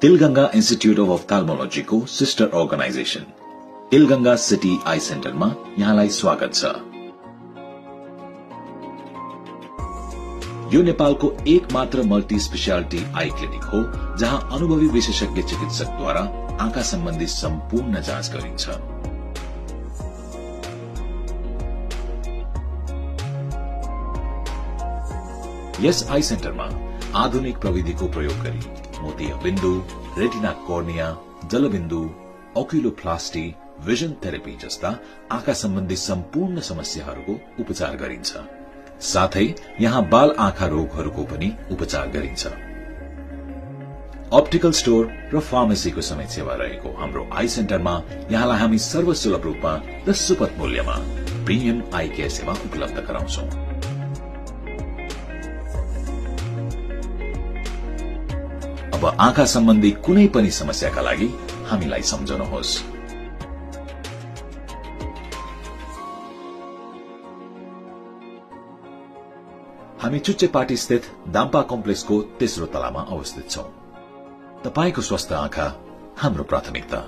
Tilganga institute of अफ्थाल्मोलोजी को sister organisation Tilganga city I सेन्टरमा यहाँलाई स्वागत छ। यो नेपालको एकमात्र मल्टी स्पेशलिटी आई क्लिनिक हो जहाँ अनुभवी विशेषज्ञ चिकित्सकद्वारा आँखा सम्बन्धी सम्पूर्ण जाँच गरिन्छ। यस आई सेन्टरमा आधुनिक प्रविधिको प्रयोग गरी मोतिया बिन्दु, रेटिना कोर्निया, जलबिन्दु, ओक्युलोप्लास्टी, विजन थेरेपी जस्ता आँखा सम्बन्धी सम्पूर्ण समस्याहरूको उपचार गरिन्छ। साथै यहाँ बाल आँखा रोगहरूको पनि उपचार गरिन्छ। अप्टिकल स्टोर र फार्मेसीको समेत सेवा रहेको हाम्रो आई सेन्टरमा यहाँलाई हामी सर्वसुलभ रूपमा र सुपथ मूल्यमा प्रिमियम आई केयर सेवा उपलब्ध गराउँछौं। अब आँखा सम्बन्धी कुनै पनि समस्याका लागि हामीलाई सम्झनुहोस्। हामी चुच्चेपाटी स्थित दाम्पा कम्प्लेक्सको तेस्रो तलामा अवस्थित छौं। तपाईको स्वस्थ आँखा हाम्रो प्राथमिकता।